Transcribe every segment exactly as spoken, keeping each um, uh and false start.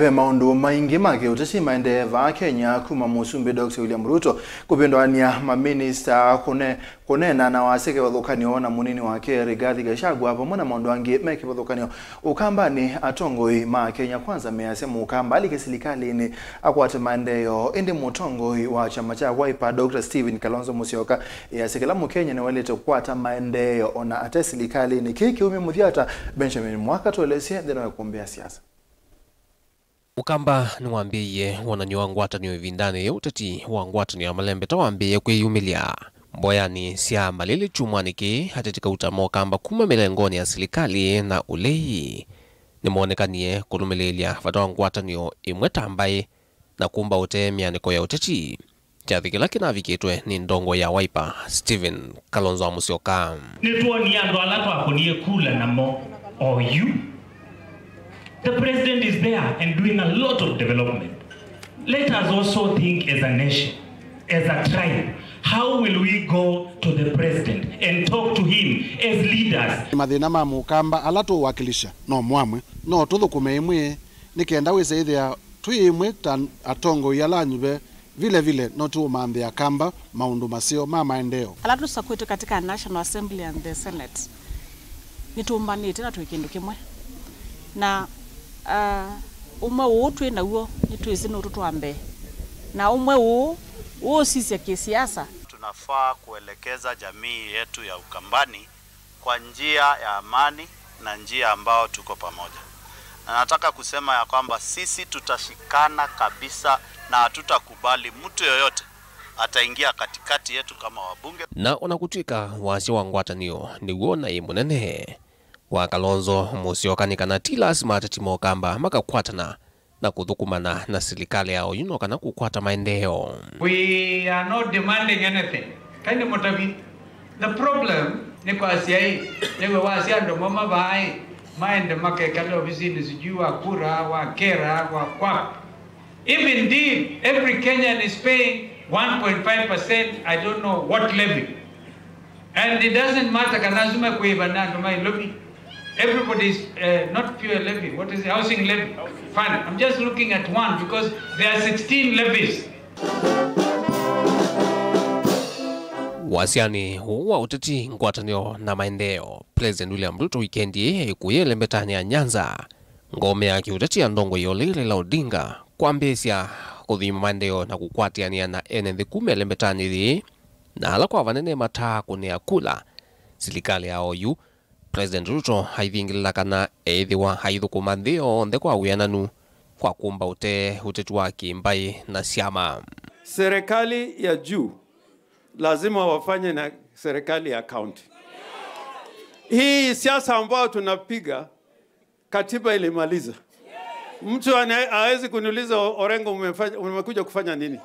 Ve maũndũ maingĩ ma kĩũteti maendee vaa Kenya, kuma Mũsumbĩ Doctor William Ruto kũvĩndũania maminista kũne-, kũneena na wasya kĩvathũkany'o na mũnini wake Rigathi Gachagua, vamwe na maũndũ angĩ me kĩvathũkany'o Ũkambanĩ. Atongoi ma Kenya Kwanza measya Mũkamba alike silikalĩnĩ akwate maendeeo, ĩndĩ mũtongoi wa kyama kya Wiper Doctor Stephen Kalonzo Musyoka easya kĩla Mũkenya nĩwaĩlĩte kũkwata maendeeo ona ate silikalĩnĩ. Kĩĩ kĩumye mũthya ata? Benjamin Mwaka tũelesye nthĩna wa kũmbĩa siasa. Ũkamba nĩwambĩĩie wonany'o wa ngwatanĩo ĩvindanĩ yĩĩ ũteti wa ngwatanĩo ya malembeta wambĩĩe kwĩyumĩlya. Mboyanĩ sya malĩlĩ kyumwanĩ kĩĩ, ateti kauta ma Ũkamba kuma mĩlengonĩ ya silikalĩ na ũlei nĩmoonekanie kũlũmĩlĩĩlya vata wa ngwatanĩo ĩmwe ta mbaĩ na kũmba ũtee mĩanĩko ya ũteti. Kyathĩ kĩla kĩnavikĩtwe nĩ ndongo ya Wiper, Stephen Kalonzo wa Musyoka. Nĩtwonie andũ ala twakũnie kula namo oyu. The president is there and doing a lot of development. Let us also think as a nation, as a tribe. How will we go to the president and talk to him as leaders? Mathĩna ma Mũkamba ala tũũwakilisha no mwamwe, no tũthũkũme ĩmwe nĩ kenda wĩse ĩthĩa twĩ ĩmwe ta atongoi ala anyuve. Vile vile, no tũũmanthĩa Kamba maũndũ maseo ma maendeeo. Ala tũsakwĩtwe katika National Assembly and the Senate, nĩtũmbanĩte na twĩ kĩndũ kĩmwe. Na, ah, ũmwe ũũ twĩ naw'o nĩtwĩsĩ nũtũtwaa mbee. Na ũmwe ũũ ũũsisya kĩsiasa. Tunafaa kuelekeza jamii yetu ya Ukambani kwa njia ya amani na njia ambao tuko pamoja. Na nataka kusema ya kwamba sisi tutashikana kabisa na hatutakubali mtu yoyote ataingia katikati yetu kama wabunge. Na ona kũtw'ĩka wasya wa ngwatanĩo nĩw'o naĩ mũnene wa Kalonzo Musyoka, nĩ kana ti lasima ateti ma Ũkamba makakwatana na kũthũkũmana na silikalĩ ya oyu no kana kũkwata maendeeo. We are not demanding anything. Kaĩ nĩ mũtavi. The problem nĩ kwasya ĩ, nĩwe wasya andũ moma vaa ĩ, maende makekale ofisinĩ sijui wa kura, wa kera, wa kwap. If indeed every Kenyan is paying one point five percent, I don't know what levy. And it doesn't matter kana asu mekwĩva nĩ andũ ma Nairobi. Everybody is, eh, not fuel levy. What is it? Housing levy. Fine. I'm just looking at one because there are sixteen levies. Wasyanĩ ũũ wa ũteti, ngwatanĩo na maendeeo, President William Ruto wikendi ĩĩ aikũie ĩlembetanĩ ya Nyanza ngome ya kĩũteti ya ndongoi ya ũlei Raila Odinga kwambĩĩsya kũthima maendeeo na kũkwatĩanĩa na ene nthĩ kuma ĩlembetanĩ yĩĩ, na ala kwa vanene mataa kũnĩa kula silikalĩ ya oyu. President Ruto aivingĩlĩla kana eĩthĩwa aithũkũma nthĩ yonthe kwa wĩananu kwa kũmba ũtee ũteti wa kĩmbaĩ na syama. Serikali ya juu lazima wafanye na serikali ya county. Hii siasa ambayo tunapiga, katiba ilimaliza. Mtu ana-, hawezi kuniuliza, "Orengo, umefanya, umekuja kufanya nini?"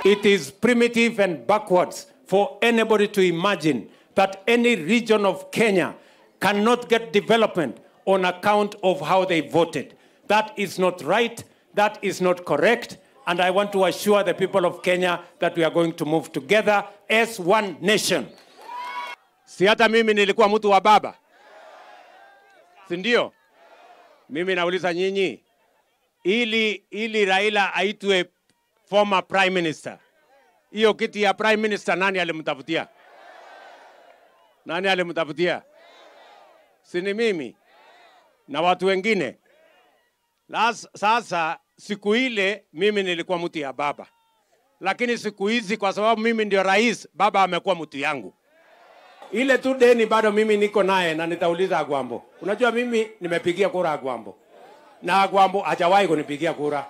It is primitive and backwards for anybody to imagine that any region of Kenya cannot get development on account of how they voted. That is not right. That is not correct. And I want to assure the people of Kenya that we are going to move together as one nation. Si hata mimi nilikuwa mtu wa baba? Si ndio? Mimi nauliza nyinyi, ili, ili Raila aitwe former prime minister, hiyo kiti ya prime minister nani alimtafutia? Nani alimtafutia? Si ni mimi na watu wengine? Las-, sasa siku ile mimi nilikuwa mtu ya baba, lakini siku hizi kwa sababu mimi ndio rais, baba amekuwa mtu yangu. Ile tu deni bado mimi niko naye na nitauliza Agwambo. Unajua mimi nimepigia kura Agwambo. Na Agwambo hajawahi kunipigia kura.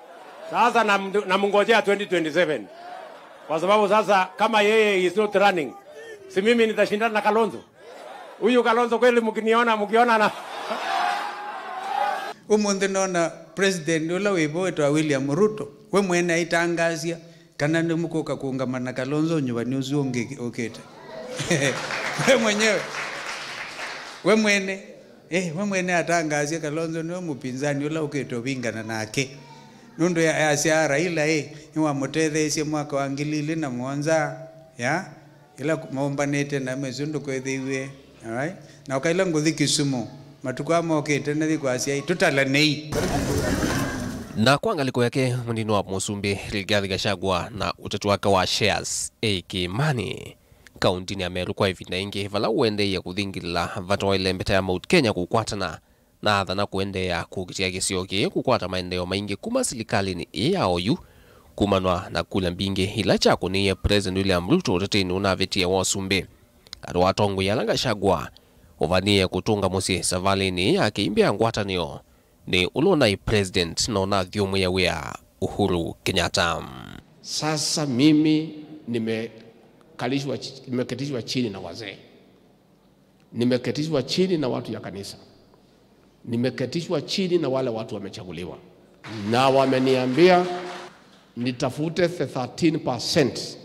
Sasa nam-, namngojea twenty twenty-seven. Kwa sababu sasa kama yeye is not running, si mimi nitashindana na Kalonzo? Huyu Kalonzo kweli mkiniona, mkiona na Ũmũnthĩ nona president ũla wĩ vo wĩtawa William Ruto, we mwene aitangaasya kana nĩmũkũka kũũngama na Kalonzo ũnyuvani ũsu ũngĩ ũkĩte. We mwenyewe, we mwene, eh, we mwene atangaasya Kalonzo nĩwe mũpinzani ũla ũkĩte ũvingana nake. Nũndũ ya, yasya Raila, eh, nĩwamũtetheesye mwaka wa ngili ilĩ na mũonza, ya? Ĩla maũmbanĩte na mesĩ ũndũ kwethĩiw'e, alright? Na ũkaĩla ngũthi Kisumu, matukũ aa mokĩte, nathi kwa asyai, tũtalanei. Na kwa ngalĩko yake, mũnini wa mũsumbĩ Rigathi Gachagua na ũteti wake wa shares e kĩĩmanĩ kaũntĩnĩ ya Meru kwa ĩvinda ĩngĩ, vala ũendeeie kũthingĩlĩla vata wa ĩlembeta ya Mount Kenya kũkwatana na athana kũendeea kũkitĩa kĩsio kĩĩ kũkwata maendeeo maingĩ kuma silikalĩnĩ ĩĩ ya oyu, kumanwa na kula mbingĩ ila kyakũnĩie President William Ruto ũteteinĩ ũnavĩtie wa ũsumbĩ. Andũ atongoi ala Gachagua ũvanie kũtũnga mũsyĩ savalĩnĩ yake imbĩ ya ngwatanĩo nĩ ũla ũnaĩ president na ũnathyũmũĩa wĩa Uhuru Kenyatta. Sasa mimi nimekalishwa chi-, nimeketishwa chini na wazee. Nimeketishwa chini na watu ya kanisa. Nimeketishwa chini na wale watu wamechaguliwa. Na wameniambia nitafute the thirteen percent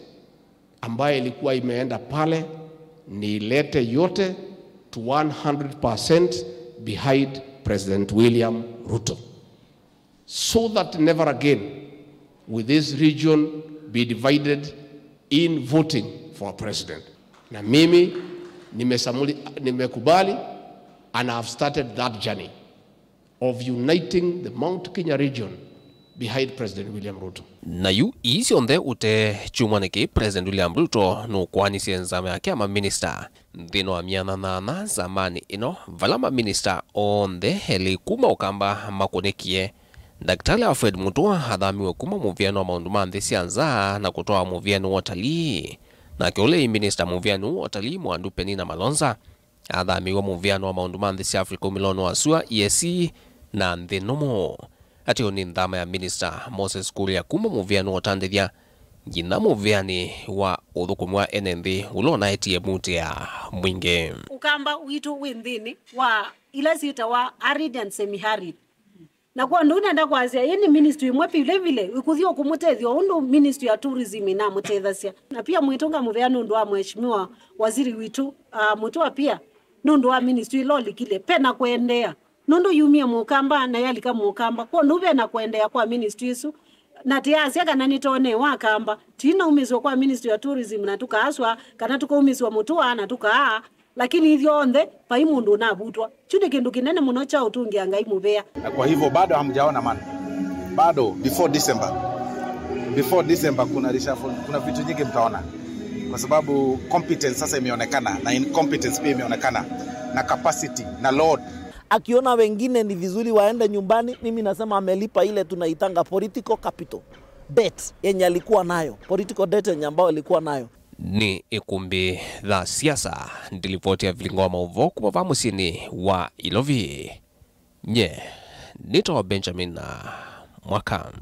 ambayo ilikuwa imeenda pale, niilete yote to one hundred percent behind President William Ruto, so that never again will this region be divided in voting for a president. Na mimi nimesamuli-, nimekubali and I have started that journey of uniting the Mount Kenya region behind President William Ruto. Na yu ii syonthe ũte kyumwa nĩkĩ President William Ruto nũkwanisye nzama yake ya maminista nthĩnĩ wa myana nyanya nzamanĩ ĩno, vala maminista onthe elĩ kuma Ũkamba makũnĩkie. Ndakĩtalĩ Alfred Mutua athamiwe kuma mũvĩanĩ wa maũndũ ma nthĩ sya nza na kũtwawa mũvĩanĩ wa ũtalii. Nake ũla ĩ minista mũvĩanĩ wa ũtalii Mwandu Penina Malonza athamiwe mũvĩanĩ wa maũndũ ma nthĩ sya Africa umĩlonĩ wa sua, E A C, na nthĩ nũmũ. Ateo nĩ nthama ya minista Moses Kuria kuma mũvĩanĩ wa ũtandĩthya nginya mũvĩanĩ wa ũthũkũmi wa ene nthĩ ũla ũnaetie mutĩ ya mwingĩ. Ũkamba witũ wĩ nthĩnĩ wa ila syĩtawa arid and semi-arid. Na kwa ũndũ ũũ nenda kwasya, ĩĩ nĩ ministry ĩmwe vile vile ĩkũthi o kũmũtethya o ũndũ ministry ya tourism ĩnamũtethasya. Na pia mwĩtũnga mũvea nũndũ wa Mheshimiwa Waziri witũ, ah, Mutua pia, nũndũ wa ministry ĩla ũlikile. Pe na kũendeea. Nũndũ yumie Mũkamba na yalika Mũkamba. Kwa ũndũ ũũ ve na kũendeea kwa ministry ĩsu. Na tĩasya kana nĩtonewa Akamba. Tũinaumĩswa kwa ministry ya tourism na tũkaaswa, kana tũkaumĩswa Mutua na tũkaa. Lakini ithyonthe, vai mũndũ ũnavutwa. Kyu nĩ kĩndũ kĩnene mũno kya ũtũngĩa Ngai mũvea. Na kwa hivyo bado hamjaona man. Bado before December. Before December kuna reshuffle, kuna vitu nyingi mtaona. Kwa sababu competence sasa imeonekana na incompetence pia imeonekana na capacity na load. Akiona wengine ni vizuri waende nyumbani, mimi nasema amelipa ile tunaitanga political capital debt yenye alikuwa nayo, political debt yenye ambayo alikuwa nayo. Nĩ ĩkumbĩ tha siasa, ndilivoti ya vilingo wa maũvoo kuma va mũsyĩnĩ wa Ilovi. Nye nĩtawa Benjamin Mwaka.